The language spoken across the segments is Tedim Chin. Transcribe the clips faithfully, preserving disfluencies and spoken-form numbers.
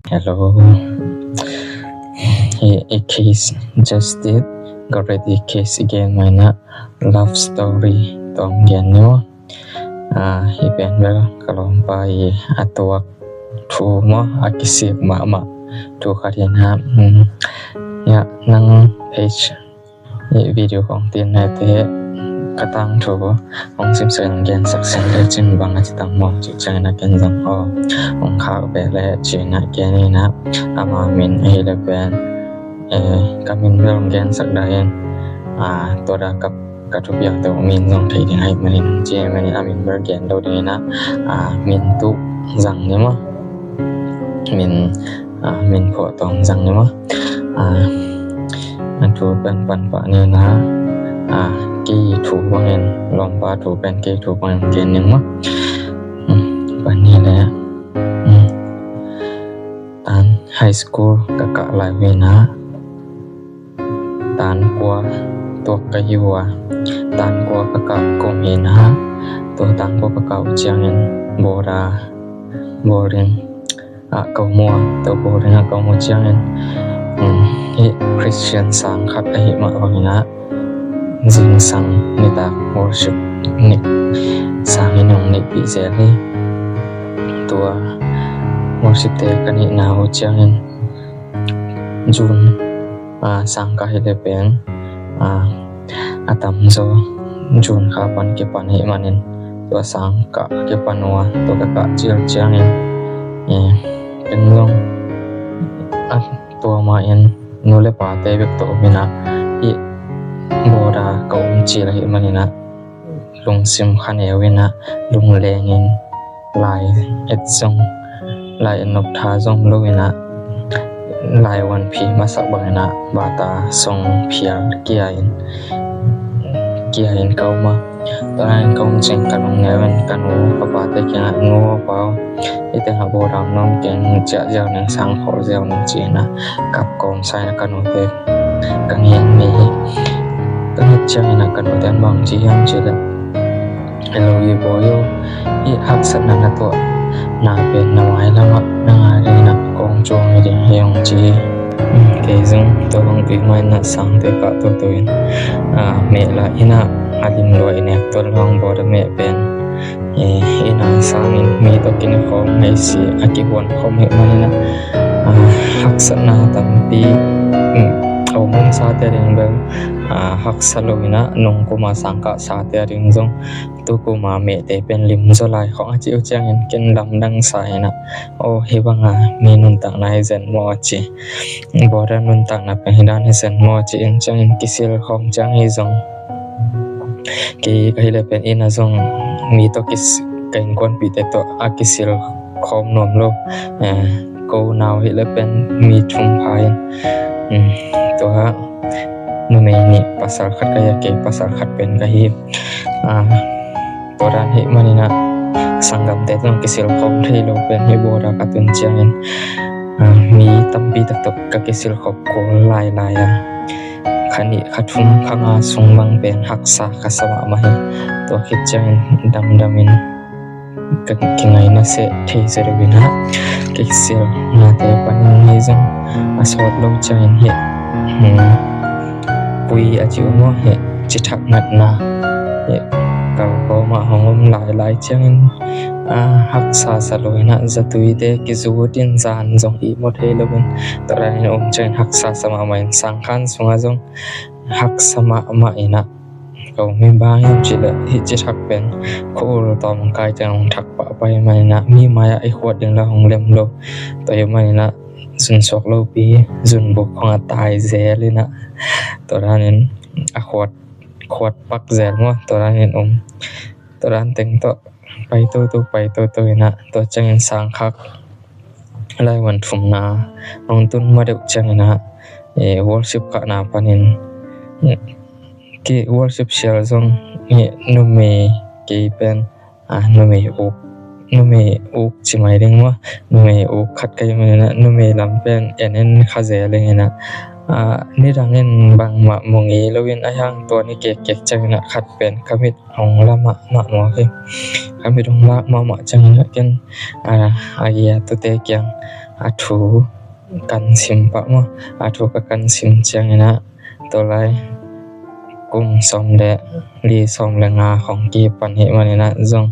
Hello. Hi i case just did, ka ready case i gen mai na, love story tawh gen ni maw. Ah, hi pen bel ka lawmpa i a tuak thu maw, a kisik mahmah thu khat hi na. Hmm. Ya, nang page i video kong tin nai te ka tangthu hong simsak in gensak sin le cin bang a ci tam maw, ci ciangin a ken zong aw, hong khak ve le ci-in a ken in a, ama min ahih le pen, eh, ka min bel hong gensak dai in, ah, tua da ka, ka thupiak tawh min zong thei ding ahih manin, ci ahih manin a min bel gen lo ding in a, ah, min tuh zang ni maw. Min, ah, min phuah tawh zang ni maw. Ah, a thu pen pan pah ni na, ah, kei thu bangin, lawmpa thu pen kei thu bangin gen ni maw. Hmm, pan ni le, hmm. Tan high school ka kah lai uh hi na, tan kua tuak ka hi uh a, tan kua ka kah kum hi na, tua tan kua ka kah uh ciangin board a, boarding ah ka om uh a, tua boarding ah ka om uh ciangin, um, hi Christian sang khat ahih mah bangin a, zingsang nitak worship nih sangin hong neihpih zel hi. Tua worship te ka neihna uh ciangin June, ah, sangkah hi le pen, ah, a tamzaw June kha pan kipan ahih manin tua sangkah kipan uh a, tua ka kah cil ciangin, eh, ken zong, ah, tua mah in nu le pate bek tawh om in a, i board a ka om cil ahih manin a, lungsim kha neu in a, lungleng in, lai et zong, lai et nop tha zong lo in a, lai uan phi masak bangin a, bata song phial kia in, kia in ka om a. Tua in ka om ciang ka lungneu in ka nu ka pate kiangah, nu pa aw, hih tengah board a om nuam keng, ciah ziau ning, sang khol ziau ning, ci-in a, kap kawmsa in a, ka nute ka ngen mi hi. Ka nget ciangin a ka nute in bang ci hiam cih leh, "Hello, i bawi aw, i haksatna na tuahna pen na mailamah na ngai dingin a kong cuang hi ding hi," hong ci hi. Kei zong tua bang tui mai na, sangte kah toto in, ah, meh lah in a, a lim lua i nek tuan lo hang, board a meh pen, eh, inn a sangin mi tawh kinikhawm, hei si a kihuan khawm hi manin a, ah, haksatna tampi, um, a om om sate a ding bel, ah, haksa lo in a, nungkum a sangkah sate a ding zong, tukum a mehte pen lim zaw lai khawng a cih uh ciangin ken lamdang sa in a, aw, hih bang a mi nuntakna hi zen maw, a ci. Board a nuntakna pen hih dan hi zen maw, ci-in ciangin kisil khawm ciang hi zong, kei ka hih le pen inn a zong mi tawh kis-, ka innkuanpihte tawh a kisil khawm nuam lo. Eh, ko nau hih le pen mi thum pha in, um, tua numei nih, pasal khat ka hi a, kei pasal khat pen ka hi. Ah, tua dan hih manin a, sanggamte tawh kisil khawm thei lo pen hih board a ka tun ciangin, ah, mi tampi tak tawh ka kisil khop kul lailai a, kha nih kha thum kha nga sung bang pen haksa ka sa mahmah hi. Tua khit ciangin damdamin ka kingaina seh thei zaw deuh in a, kisilnate panin hi zong a sawt lo ciangin hi, hmm, pui a ci uh maw, hi cithak natna hi, kal kawmah hong om lailai ciangin, a, haksa sa lo in a, zatuite kizut in, zan zong ihmu thei lo in, tua danin om ciangin haksa sa mahmah in, sangkhan sungah zong haksa mahmah in a, ka om hi. Bang hiam cih leh hih cithak pen khua-ul tawmkai teng hong thak pahpah hi manin a, mi mai-ah i khuat ding la hong lem lo. Tua hi manin a, zun suak lopi, zun buk khawng a tai zel in a, tua danin a khuat, khuat pak zel maw, tua danin om. Tua dan teng tawh pai toto, pai toto in a, tua ciangin sangkhak lai uan thumna hong tun ma deuh ciangin a, eh, worship kahna panin, eh, kei worship sial zong, eh, numei, kei pen, ah, numei uk, numei uk ci mai ding maw, numei uk khat ka hi manin a, numei lam pen en en kha zel ing in a, ah, nidangin bangmah mu ngei lo in, a hiang tua ni kekkek ciangin a khat pen ka mit hong la mahmah maw, kei ka mit hong lak mahmah ciangin a ken, ah, a gia tute kiang, a thu kan sim pah maw, a thu ka kan sim ciangin ah, tua lai kum sawm le li, sawm le nga khawng kipan ahih manin ah zong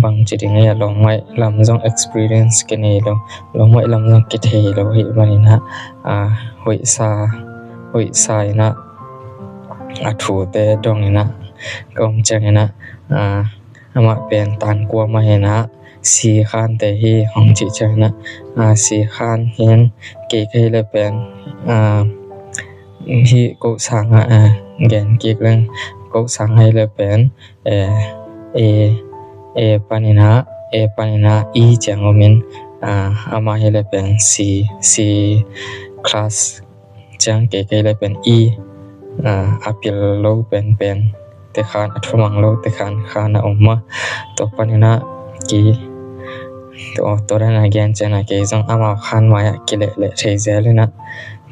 bangci ding a, lawmngaih lam zong experience kinei lo, lawmngaih lam zong kithei lo ahih manin ah, a, hoihsa, hoihsa in ah, a thute dong in ah ka om ciangin ah, a, amah pen tan kua mah hi in ah, C khante hi hong cih ciangin ah, a, C khan hi in, kei ka hih leh pen, a, hih ko sang ah, a, gen kik leng, ko sang ah hih leh pen, e, A, A pan in ah, A pan in ah E ciang om in, a, amah hih leh pen C, C class ciang, kei ka hih leh pen E, a, a pil lo penpen te khan, a thumang lo te khan, khan a om a. Tua pan in ah kei, tua, tua dan a gen ciang ah kei zong amau khan mai ah kilehleh thei zel in ah,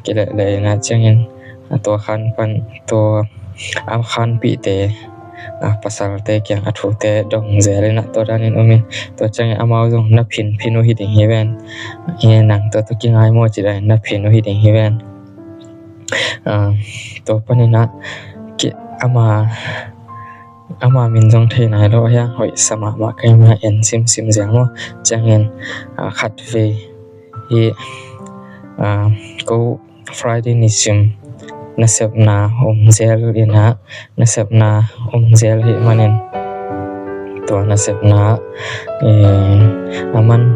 kilehleh in ah ciangin, a, tua khan pan, tua a khanpihte, a, pasalte kiang a thute dong zel in ah, tua danin om in, tua ciangin amau zong na phin phin uh hi ding hi ven. E, nang tua tawh kingai maw ci danin na phin uh hi ding hi ven. A, tua pan in ah ki, ama, ama min zong thei nai lo, a hiang hoihsa mahmah ka hih manin en simsim ziang maw. Ciangin, a, khatvei hi, a, ko Friday nisim nasepna om zel in ah, nasepna om zel ahih manin, tua nasepna, e, aman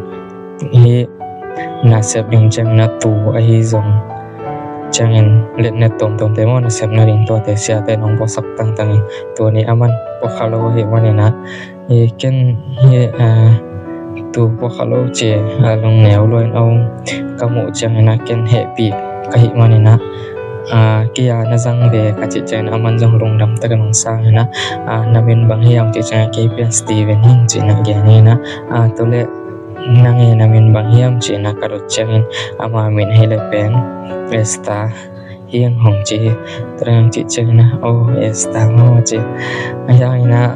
hih nasep ding ciangin ah tu ahi zong, ciangin letnet tuamtuamte maw, nasepna ding tuate siate in hong puaksak tangtang in, tua ni aman puakkha lo ahih manin ah, e, ken hih, a, tu puakkha lo ci a lungneu lua in a om ka muh ciangin ah ken hehpih ka hih manin ah, a, kei a na zang ve ka cih ciangin aman zong lungdam takin hong sang in ah, a, na min bang hiam cih ciangin kei pen Steven hi ing ci in ah gen in ah, a, tua leh nang e na min bang hiam ci in ah ka dot ciangin ama min ahih leh pen Esther hi ing hong ci hi. Tua dang cih ciangin ah, oh, Esther maw ci. A hiang in ah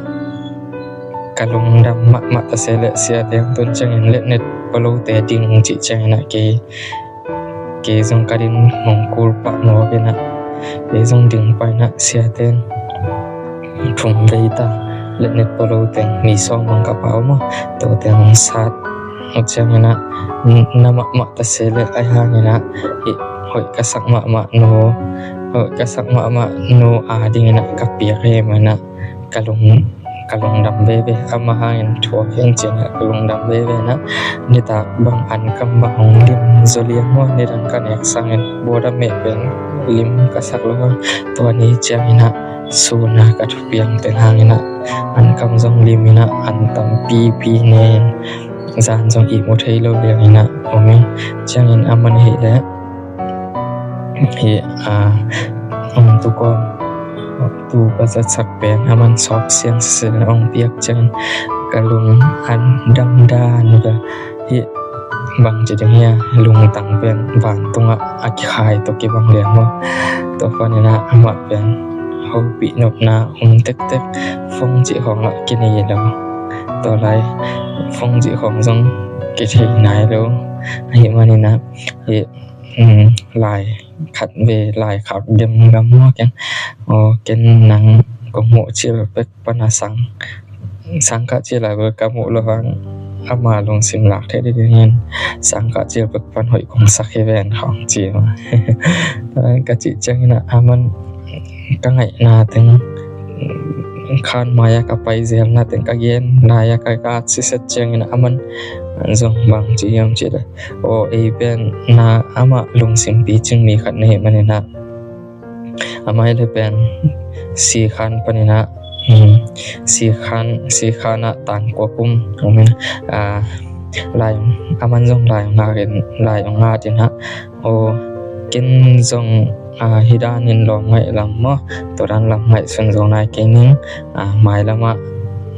ka lungdam mahmah ta se leh siate hong tun ciangin letnet pua lote ding cih ciangin ah kei, kei zong ka din hong kul pah mawk in ah, kei zong ding pah in ah siate in thum vei ta, letnet pua lote, mi sawm bang ka pau maw, tuate hong sat uh ciangin ah, na mahmah ta se leh a hiang in ah, hih hoih ka sak mahmah nu, hoih ka sak mahmah nu a ding in ah ka piak ahih manin ah ka lung, ka lungdam veve, amah hangin thuak hi ing ci in ah ka lungdam veve in ah, nitak bang an kam bang hong lim zaw liang maw, nidang ka nek sangin bawda meh pen lim ka sak lo hang, tua ni ciangin ah sun a ka thupiang teng hangin ah an kam zong lim in ah an tampipi ne in, zan zong ihmu thei lo liang in ah om in, ciangin aman ahih leh hih, a, um, tu ko, tu ka zatsak pen aman sawk siang sese in hong piak ciangin ka lung an dam dan bel, hih bangci ding hia, lungtang pen vantungah a kikhai tawh kibang liang maw. Tua panin ah amah pen hopih nopna um tektek, phone cih khawng lah kinei lo. Tua lai phone cih khawng zong kithei nai lo. Ahih manin ah hih, um, lai khat ve, lai khat gemgam maw, ken, aw, ken nang kong muh cil pek pan a sang, sang kah cil a bel ka muh lo hang ama lungsim lak thei ding in, sang kah cil pek pan hoih kong sak hi ven khawng ci maw. Ka cih ciangin ah aman ka ngaihna teng, khan mai-ah ka pai zelna teng, ka gen lai-ah ka, ka at siset ciangin aman zong bangci hiam cih leh, aw, ei pen na amah lungsim picing mi khat na hih manin ah, amah hih leh pen C khan panin ah, um, C khan, C khan ah tan kua kum om in, ah, lai, aman zong lai ngak in, lai ngak in ah, aw, ken zong, a, hih danin lawmngaih lam maw, tua dan lam ngaihsun zo nai kei ning, a, mailamah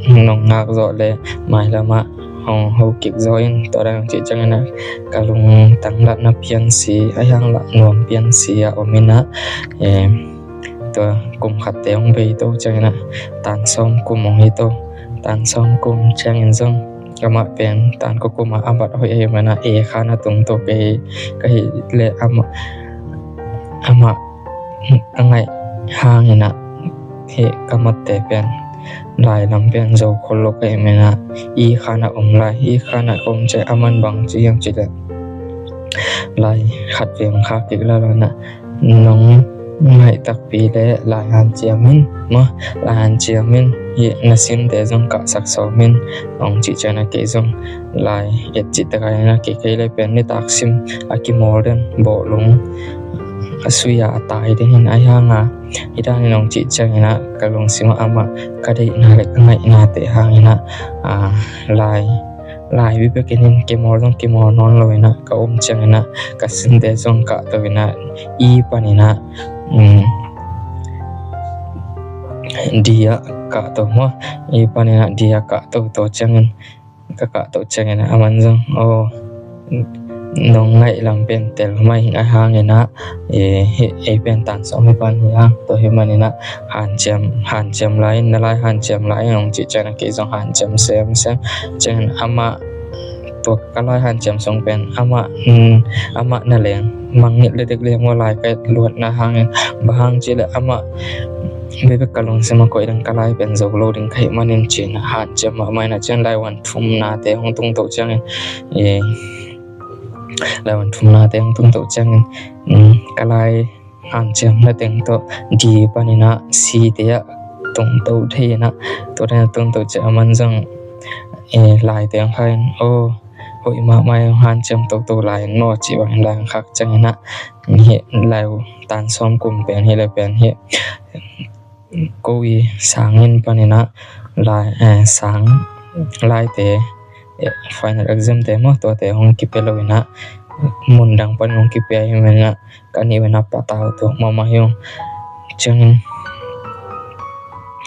nong ngak zawh leh mailamah hong ho kik zaw in, tua dan cih ciangin ah ka lungtang lah na piansi, a hiang lah nuam piansi a om in ah, e, tua kum khatte hong bei to ciangin ah tan sawm kum hong hi to, tan sawm kum ciangin zong Amah pen tan ko kuma a bat hoih ahih manin ah, e khan a tungto ka hi, ka hih leh amah, amah a ngaih hangin ah, hih ka matte pen lai lam pen zo khol lo ka hih manin ah, i khan a om lai, i khan a om ciang a man bang ci hiam cih leh, lai khat vei khak kik lala in ah, nong ngaih takpi leh lai hanciam in maw, lai hanciam in, hih na sinte zong kahsak sawm in, hong cih ciangin ah kei zong lai et cih tak a in ah, kei, kei leh pen nitak sim a kimawl den, bawhlung a sui a, a tai den in, ahi hang a, hih dan in hong cih ciangin ah ka lungsim ah amah ka deihna leh ka ngaihnate hangin ah, a, lai, lai bekbek in, kimawl zong kimawl nawn lo in ah, ka om ciangin ah ka sinte zong kahto in ah, i panin ah, um, D ah kahto maw, i panin ah D ah kahto, tua ciangin, ka kahto ciangin ah a man zong, aw, nong ngaih lam pen tel mah ing, ahi hangin ah, e, hih, ei pen tan sawm hi pan hi hang, tua hih manin ah hanciam, hanciam lai in, na lai hanciam lai in, hong cih ciangin ah kei zong hanciam semsem ciangin, amah, tua ka lai hanciam sung pen amah, um, amah na leng mangngilh dekdek leh maw, lai ka et luatna hangin, bang hang cih leh amah bekbek ka lungsim ah koih ding, ka lai pen zo lo ding ka hih manin ci-in ah hanciam mahmah in ah, ciang lai van thumnate hong tungto ciangin, e, lai van thumnate hong tungto ciangin, um, ka lai hanciamna teng tawh D panin ah C te ah tungto thei in ah, tua dan a tungto ciang a man zong, e, lai teng kha in, aw, hoih mahmah, hanciam toto lai in maw, cih bangin lai khak ciangin ah, hih lai tan sawm kum pen hih leh pen hih ko i sang in panin ah lai, eh, sang laite, eh, final exam te maw, tuate hong kipia lo in ah, mun dang pan hong kipia hi manin ah, ka nih pen a patau tuak mahmah hi ung. Ciangin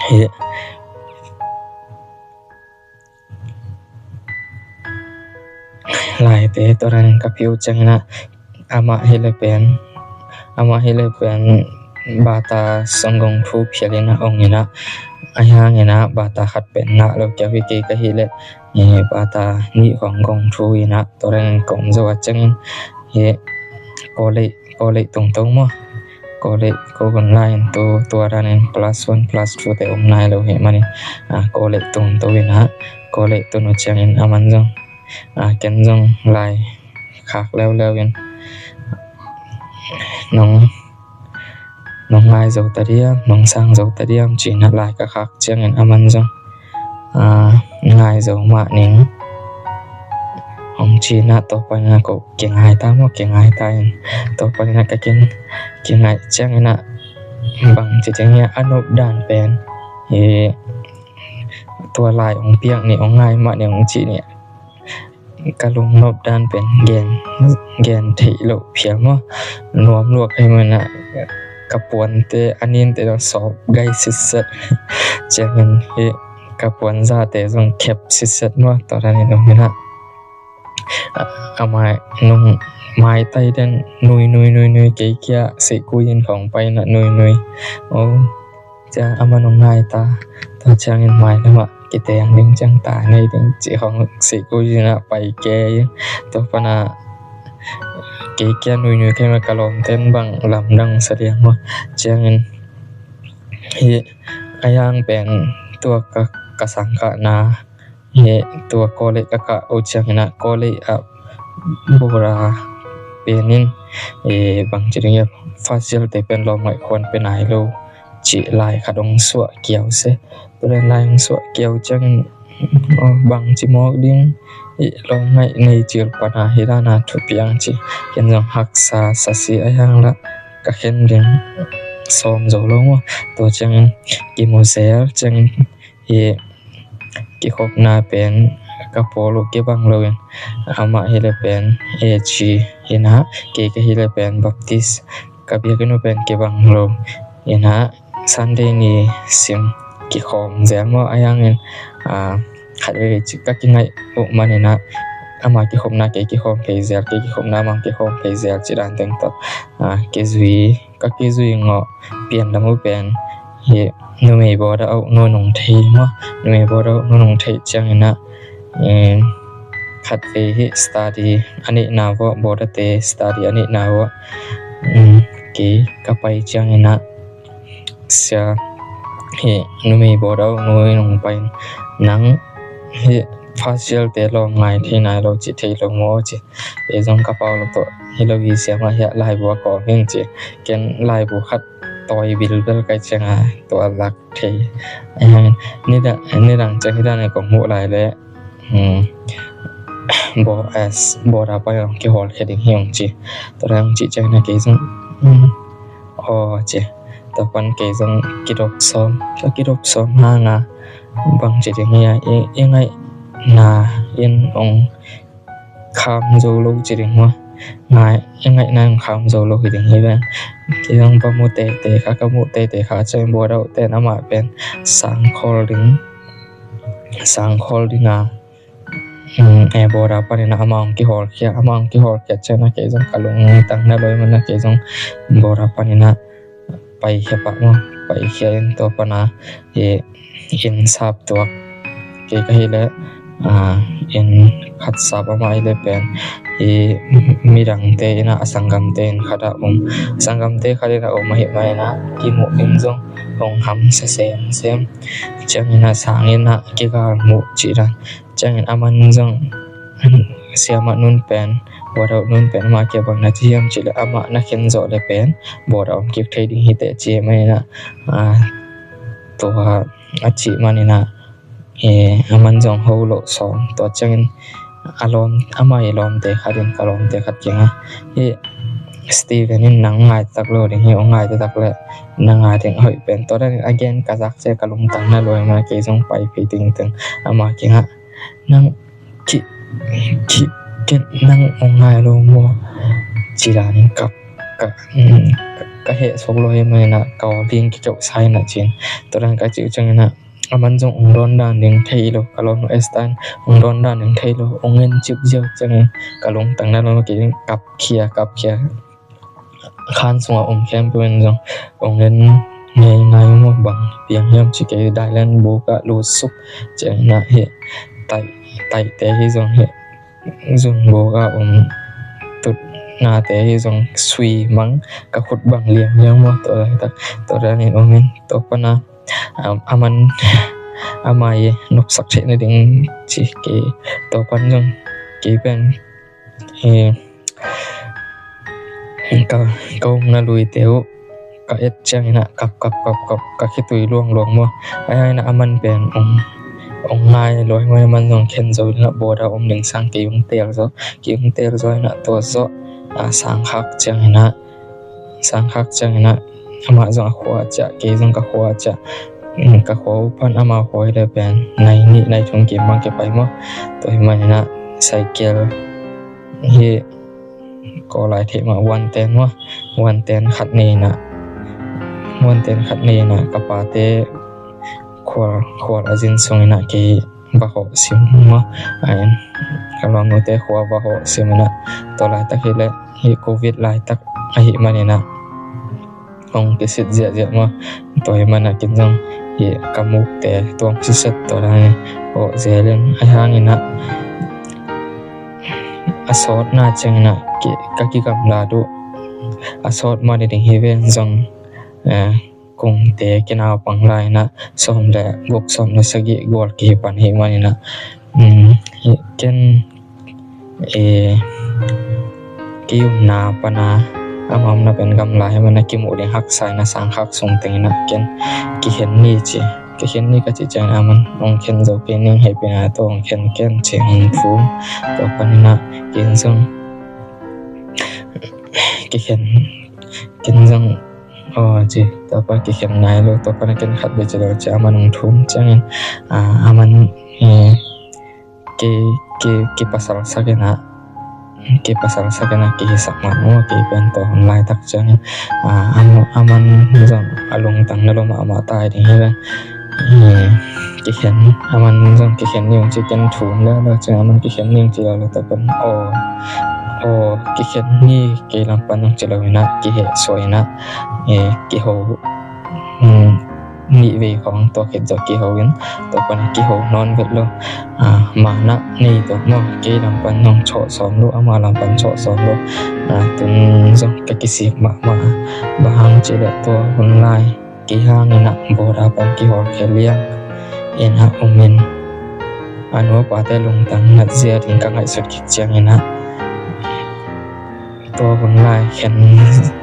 hih laite tua dan in ka pia uh ciangin ah, amah hih leh pen, amah hih leh pen bata song gong thu phial in ah ong in ah, ahi hangin ah bata khat pen ngah lo kei uh hi, kei ka hih leh, eh, bata nih khawng gong thu in ah, tua dan in ka om zo a, ciangin hih college, college tungto maw, college ko gon lai in tu, tua dan in plus one plus two te om nai lo hi manin, ah, college tungto in ah, college tun uh ciangin a man zong, ah, ken zong lai khak leuleu in, nong, nong ngai zo ta diam, nong sang zo ta diam, ci-in ah lai ka khak ciangin a man zong, ah, ngai zo mah ning, hong ci-in ah, tua panin ah ko kingai ta maw, kingai ta in, tua panin ah ka kin, kingaih ciangin ah, bang ci ding hiam, a nop dan pen, eh, tua lai hong piak ni, hong ngai mah ni, hong cih ni, ka lungnop dan pen gen, gen theih loh phial maw, nuam lua ka hih manin ah, ka puante, a ninte zong sawp gai sitset, ciangin hih ka puanzate zong khep sitset maw, tua dan in om in ah, a, a mai, nung maitai den nui, nui, nui, nui, kei kia sikui in khawng pai in ah nui, nui. Oh, ciang a man hong ngai ta, tua ciangin mailam ah kiteng ding ciang ta nei ding cih khawng sikui in ah pai kei in, tua pan ah kei kia nui, nui kei mah, ka lawmten bang lamdang sa diam maw. Ciangin hih a yang pen tua ka, ka sangkahna, hih tua college ka kah uh ciangin ah, college ah bura pen in, eh, bang ci ding hiam, first year te pen lawm ngaih khuan pe nai lo cih lai khat hong suah kiau se. Tua lai hong suah kiau ciangin, oh, bang ci mawk ding, hih lawm ngaih nei cil pan a hih dan a thupiang ci, ken zong haksa sa si a, hiang lah ka khen ding sawm zo lo maw. Tua ciangin kimu zel ciangin, hih kikhopna pen ka pawl uh kibang lo in, amah hih leh pen A G in ah, kei ka hih leh pen Baptist, ka biakinn uh pen kibang lo in ah, Sunday ni sim kikhawm zel maw, a yang in, ah, khat vei ci ka kingaih uh manin ah, amah kikhopna kei kikhawm phei zel, kei kikhopna amah kikhawm phei zel cih dan teng tawh, ah, kizui, ka kizui ngawh pian lam uh pen, hih numei board ah a uk nu nung thei maw, numei board ah a uk nu nung thei ciangin ah, Eh, khat vei hi study a neihna vawh, bawdate study a neihna vawh, um, kei ka pai ciangin ah sia hi numei bawda uh nu in hong pai in, "Nang hi first year te lawm ngai thei nai lo ci, thei lo maw?" ci. Kei zong ka pau lo tawh, "Hi lo hi, sia mah hiah laibu a kawm ing," ci. Ken laibu khat tawi bilbel kai cianga tua lak thei. Nidang, nidang ciang hi dan a kong muh lai le, um, bo-, as, bawda pan hong kihawlkhia ding hi hong ci. Tua dan hong cih ciangin ah kei zong, um, aw ci. Tua pan kei zong kidop sawm, ka kidop sawm hanga bang ci ding hi a, i, i ngaihna in hong kham zo lo ci ding maw? Ngai, i ngaihna in kham zo lo hi ding hi ven. Kei zong va mu teitei kha, ka mu teitei kha ciang bawda uh ten amah pen sang khawl ding, sang khawl ding a, um, eh, bawda panin ah amah hong kihawlkhia, amah hong kihawlkhia ciang ah kei zong ka lungtang na lo ahih manin ah kei zong bawda panin ah paikhia pah maw, paikhia in tua pana, eh, inn sap tuak. Kei ka hih leh, ah, inn khat sap, amah hih leh pen, eh, midangte inn ah, a sanggamte inn khat ah um. Sanggamte khat inn ah um ahih manin ah kimuh ding zong hong hamsa semsem. Ciangin ah sang inn ah kigal muh cih dan. Ciangin aman zong, siamah nun pen, bawda uh nun pen, amah kia bang na ci hiam cih leh amah na khen zawh leh pen bawda om kik thei ding hi teh ci ahih manin ah, ah, tua a cih manin ah, eh, aman zong ho loh sawm. Tua ciangin a lawm, amah i lawmte khat in ka lawmte khat kiangah, "Hi Steven in nang ngai tak lo ding hi, hong ngai tak leh na ngai ding a hoih pen." Tua dan in again ka zak ciang ka lungtang na lo ahih manin ah kei zong pai phei ding teng amah kiangah, "Nang ki, ki, ki, nang hong ngai lo maw?" ci danin ka, ka, um, ka heh suak lo ahih manin ah ka aw ling kikeuh sa in ah cin. Tua dan ka cih uh ciangin ah aman zong hong dawn dan ding thei lo, ka lawm Esther in hong dawn dan ding thei lo, hong en cip ziau ciangin ka lungtang na lo, kei kapkhia, kapkhia. Khan sungah om khempeuh in zong hong en ngeingai maw, bang piang hiam ci, kei dailen buk ah lut suk ciangin ah hi taih, taihte hi zong hi zun buk ah om, tutnate hi zong sui mang, ka khut bang liam hiam maw, tua laitak tua danin om in tua pana, um, aman, amah i nopsak theih nading ci kei, tua pan zong kei pen, eh, ka, ka umna luite uh ka et ciangin ah kap, kap, kap, kap, ka khitui luangluang maw. Ahih hangin ah aman pen hong, hong ngai lo ahih manin aman zong khen zo in ah bawda om ding sang kei hong teel zaw, kei hong teel zaw in ah tua zawh, ah, sang khak ciangin ah, sang khak ciangin ah amah zong a khua ah ciah, kei zong ka khua ah ciah. Ka khua uh pan ama khua hi leh pen nai nih nai thum kim bang kipai maw. Tua ahih manin ah cycle hi, ko lai theih mah, one ten maw, one ten khat nei in ah, one ten khat nei in ah ka pate khual, khual a zin sungin ah kei va hawh sim maw. Ahi in ka lawmnute khua va hawh sim in ah, tua laitak hi leh hi covid laitak ahih manin ah hong kisit ziahziah maw. Tua ahih manin ah ken zong hi ka mukte tuam siset tua dan hawh zel in, ahih hangin ah a sawtna ciangin ah ki, ka kigamla duh a sawt mah ni ding hi ven zong, eh, kungte kinaupang lai in ah sawm le guk, sawm le sagih gual kihi pan ahih manin ah, um, hi, ken, eh, kei umna pana ama omna pen gamla ahih manin ah kimuh ding haksa in ah sang khak sung tengin ah ken kikhen ni ci, kikhen ni ka cih ciangin aman hong khen zo kei ning, hehpihna tawh hong khen ken ci hong thum. Tua panin ah ken zong kikhen, ken zong aw ci, tua pa kikhen nai lo, tua pana ken khat bek ci lo ci, aman hong thum ciangin, ah, aman, eh, kei, kei, kei pasal sak in ah, kei pasal sak in ah kihisak mah maw, kei pen tua hun laitak ciangin, ah, am-, aman zong a lungtang na lo mahmah ta hi ding hi ven. Eh, kikhen, aman zong kikhen ni ung ci, ken thum lelo ciang aman kikhen ni ung ci lelo, tua pen aw, aw, kikhen ni, kei lam pan ung ci lo in ah, kihehsuah in ah, eh, kiho, um, nih vei khawng tua khit zawh kiho in, tua pan kiho nawn vet lo. Maan ah nei tawh maw, kei lam pan hong cawh sawm lo, ama lam pan cawh sawm lo. Tun zong ka kisik mahmah a, bang hang cih leh tua hun lai kei hangin ah border pan kihawl khia liang in ah om in, a nu a pate lungtang nat zia ding ka ngaihsut kik ciangin ah, tua hun lai khen,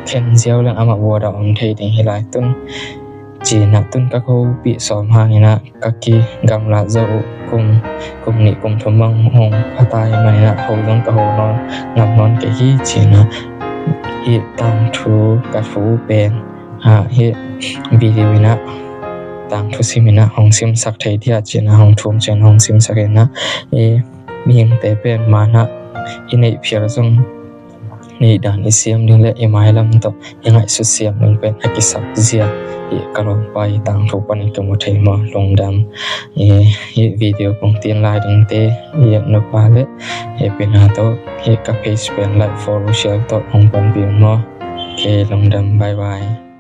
khen ziau leng amah border om thei ding hi lai tun, ci-in ah tun ka hopih sawm hangin ah ka kigamlat zo uh. Kum, kum nih kum thum bang hong pha ta ahih manin ah ho zong ka ho nawn, ngam nawn kei hi, ci-in ah hih tangthu ka thu pen, hih video in ah tangthu sim in ah hong simsak thei diam, ci-in ah hong thum ciangin hong simsak in ah, mihingte pen maan ah i neih phial zong neih dan i siam ding le i mailam tawh i ngaihsut siam ding pen a kisap zia, hih ka lawmpa i tangthu panin ka mu thei maw, lungdam. Hih video kong tin lai dingte i et nop a leh hih pen a tawh hih ka page pen like, follow, share tawh hong panpih un maw. Ok, lungdam, bye bye.